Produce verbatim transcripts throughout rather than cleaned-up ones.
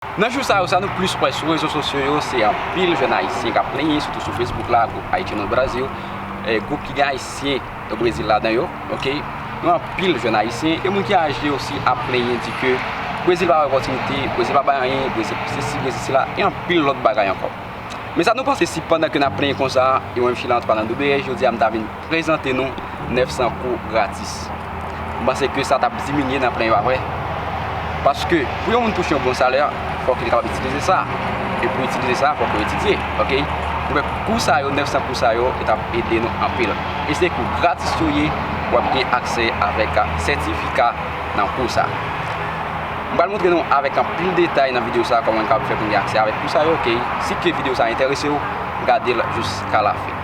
Nan jou sa yo, sa nou plis wè sou rezo sosyo yo, se anpil jèn ayisyen k ap plenyen, sitou sou Facebook la, gwoup Haitian no Brasil, e, gwoup ki gen ayisyen o Brezil ladan yo, oke? Nou anpil jèn ayisyen, e moun ki aje osi ap plenyen, di ke Brezil pa bay opòtinite, Brezil pa bay anyen, Brezil sesi, Brezil sela, e anpil lòt bagay ankò. Men sa nou panse si pandan ke n ap plenyen konsa, e mwen menm Sheila Antoine W R, jodi a m ta vin prezante nou nèf san kou gratis. M panse ke sa t ap diminye nan plenyen, pa vre? Paske pou yon moun touche yon bon salè, fòk li kapab itilize sa. E pou itilize sa, fòk ou etidye, oke? Donk kou sa yo, nèf san kou sa yo, yo t ap ede nou anpil. E se kou gratis yo ye, w ap gen aksè avèk sètifika nan kou sa. M pral montre nou avèk anpil detay nan videyo sa kòman n kapab fè pou n gen aksè avèk kou sa yo, oke? Si ke videyo sa enterese w, gade l jiska lafen.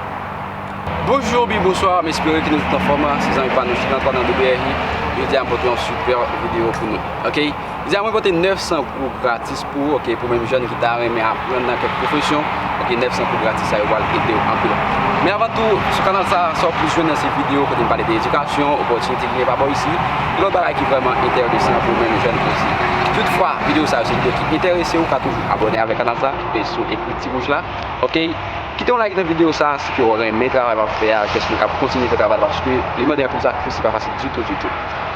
Bonjou oubyen bonswa, m espere ke nou tout anfòm. Se zanmi pa nou Sheila Antoine nan W R. Jodi a m pote yon sipè videyo pou nou, oke? Jodi a mwen pote nèf san kou gratis pou ou, oke, pou menm jèn ki ta renmen aprann nan kèk pwofesyon, oke, nèf san kou gratis sa yo pral ede w anpil. Men avan tou, sou kanal sa, sa w plis jwenn nan se videyo kote m pale de edikasyon, opòtinite ki gen pa bò isi, e lòt bagay ki vrèman enteresan pou menm jèn osi. Toutfwa, videyo sa yo se videyo ki enterese w, ou ka toujou abòne avèk kanal sa, klipe sou ekri ti wouj la, oke? Kite yon like nan videyo sa, si ke w renmen travay m ap fè a, kèsyon m ap kontinye fè travay la, paske li mande anpil sakrifis, li pa fasil ditou, ditou.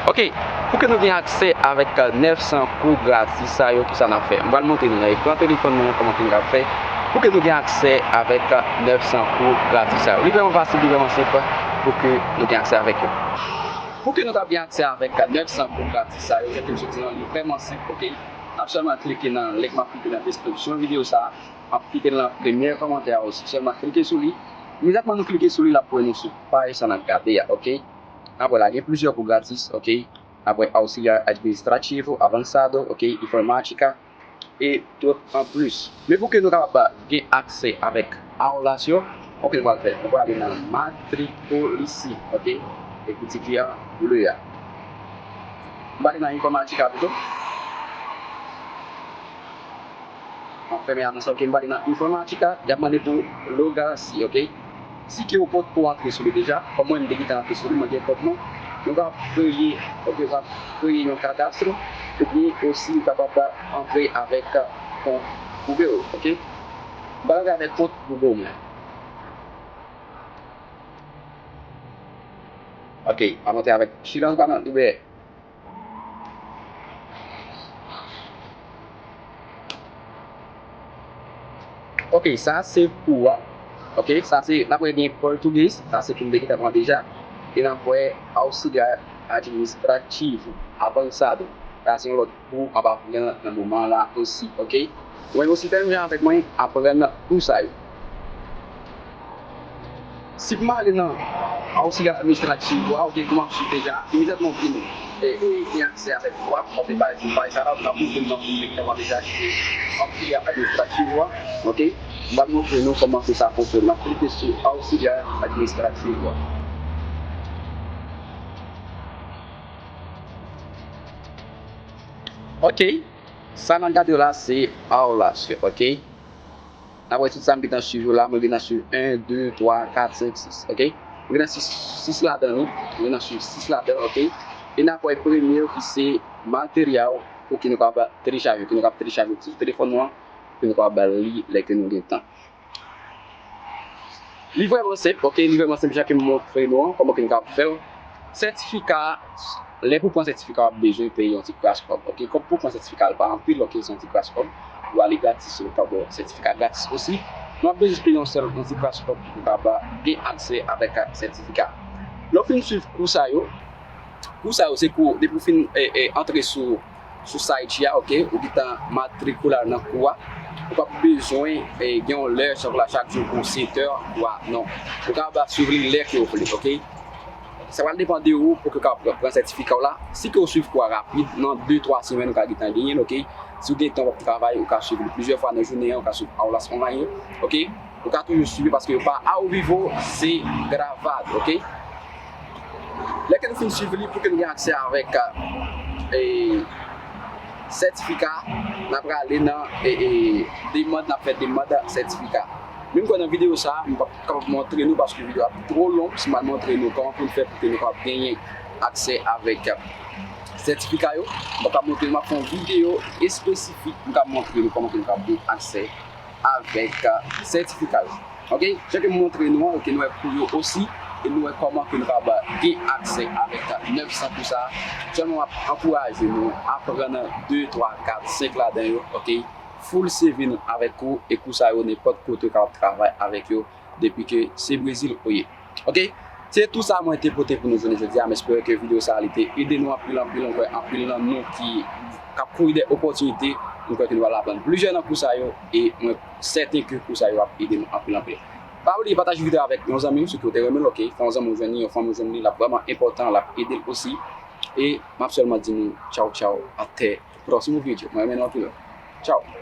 Oke, pou ke nou gen aksè avèk nèf san kou gratis sa yo, kisa n ap fè? M pral montre nou nan ekran telefòn mwen kòman ke nou ap fè pou ke nou gen aksè avèk nèf san kou gratis sa yo. Li vrèman fasil, li vrèman senp pou ke nou gen aksè avèk yo. Pou ke nou kab gen aksè avèk nèf san kou gratis sa yo, jan ke m sot di nou an, li vrèman senp, oke? N ap sèlman klike nan link m ap klike nan deskripsyon videyo sa a. M ap kite l nan premye kòmantè a osi. Sèlman klike sou li. Imediatman nou klike sou li, l ap voye nou sou paj sa n ap gade a, oke? N ap wè la gen plizyè kou gratis, oke? N ap wè Auxiliar Administrativo Avançado, oke? Informática, e tout an plis. Men pou ke nou kapab gen aksè avèk aulas yo, oke, nou pral fè, nou pral ale nan matrikuli-se, oke? E pou ti fi a, ble a. M pral ale nan Informática pito. M ap fèmen anons, oke, m pral ale nan Informática, y ap mande pou logarse, oke? Si ke ou potko antre sou li deja, kòm mwen m te gentan antre sou li, mwen gen kont mwen, nou ka kreye, oke, ou ka kreye yon kadastro, oubyen osi ou kapab antre avèk kont Google, oke? M pral antre avèk kont Google mwen. Oke, m ap antre avèk Sheila Antoine W R. Oke, sa se kou a. Oke, sa se, n ap wè gen Portuguese, sa se kou m te gentan pran deja. E n ap wè Auxiliar Administrativo Avançado. Sa se yon lòt kou m ap aprann nan moman la osi, oke? Ou menm osi fè menm jan avèk mwen, aprann kou sa yo. Si pou m ale nan Auxiliar Administrativo a, oke, kou m ap swiv deja, imedyatman ou vin, e, e, gen aksè avèk kou a, m ap pale sou paj sa la, m ap montre nou nan piblik kòman deja ki Auxiliar Administrativo a, oke? M ap montre nou kòman ke sa fonksyone. M ap klike sou Auxiliar Administrativo a. Oke, sa n ap gade yo la, se aulas yo, oke? N ap wè tout sa m gentan swiv yo la, mwen gentan swiv en, de, twa, kat, senk, sis, oke? Mwen gentan swiv sis ladan yo, mwen gentan swiv sis ladan, oke? E n ap wè premye yo ki se materyal pou ki nou kapab telechaje, ki nou kapab telechaje sou telefòn nou an, pou nou kapab li lè ke nou gen tan. Li vrèman senp, oke, li vrèman senp, jan ke m montre nou an, kòman ke nou kapab fè l. Sètifika, lè pou pran sètifika, w ap bezwen peye yon ti kras kòb, oke. Kòb pou pran sètifika, l pa anpil, oke, se yon ti kras kòb. Ou ale gratis, yo ka ba w sètifika gratis osi. Men w ap bezwen peye yon sèl, yon ti kras kòb pou w kapab gen aksè avèk sètifika. Lè w fin swiv kou sa yo, kou sa yo, se kou, depi w fin, e, e, antre sou sou site a, oke, ou gentan matrikile nan kou a, ou p ap bezwen, e, gen yon lè, chak la, chak jou pou sèt è, twa, non. Ou kapab swiv li lè ke w vle, oke. Sa pral depann de ou pou ke w kapab pran sètifika w la. Si ke w swiv kou a rapid, nan de, twa semèn, ou ka gentan genyen l, oke. Si w gen tan, w ap travay, ou ka swiv li plizyè fwa nan jounen an, ou ka swiv aulas online yo, oke. Ou ka toujou swiv li paske yo pa ao vivo, se gravado, oke. Lè ke nou fin swiv li, pou ke nou gen aksè avèk, e, sètifika, n ap prale nan, e, e, demann, n ap fè demann sètifika. Men m kwè nan videyo sa a, m p ap kapab montre nou paske videyo a two long, si m al montre nou kòman pou n fè pou ke nou kapab genyen aksè avèk sètifika yo. Mwen ka montre nou, m ap fè yon videyo espesifik pou m ka montre nou kòman ke nou ka gen aksè avèk sètifika yo. Ok, jan ke m montre nou an, ok, nou wè kou yo osi, e nou wè kòman ke nou ka gen aksè avèk nèf san kou sa. Sèlman m ap ankouraje nou aprann de, twa, kat, senk ladan yo, ok. Full seve nou avèk kou, e kou sa yo nenpòt kote w kapab travay avèk yo, depi ke se Brezil ou ye. Ok, se tou sa mwen te pote pou nou jounen jodi a. M espere ke videyo sa a li te ede nou anpil anpil. Mwen kwè anpil nan nou ki k ap kouri dèyè opòtinite, mwen kwè ke nou pral aprann plizyè nan kou sa yo, e mwen sèten ke kou sa yo ap ede nou anpil anpil. Pa bliye pataje videyo avèk yon zanmi w si ke w te renmen l, ok. Fè yon zanmi w jwenn li, yon fanmi w jwenn li, l ap vrèman enpòtan, l ap ede l osi. E m ap sèlman di nou tchaw tchaw, atè pwòsim videyo. Mwen renmen nou anpil. Tchaw.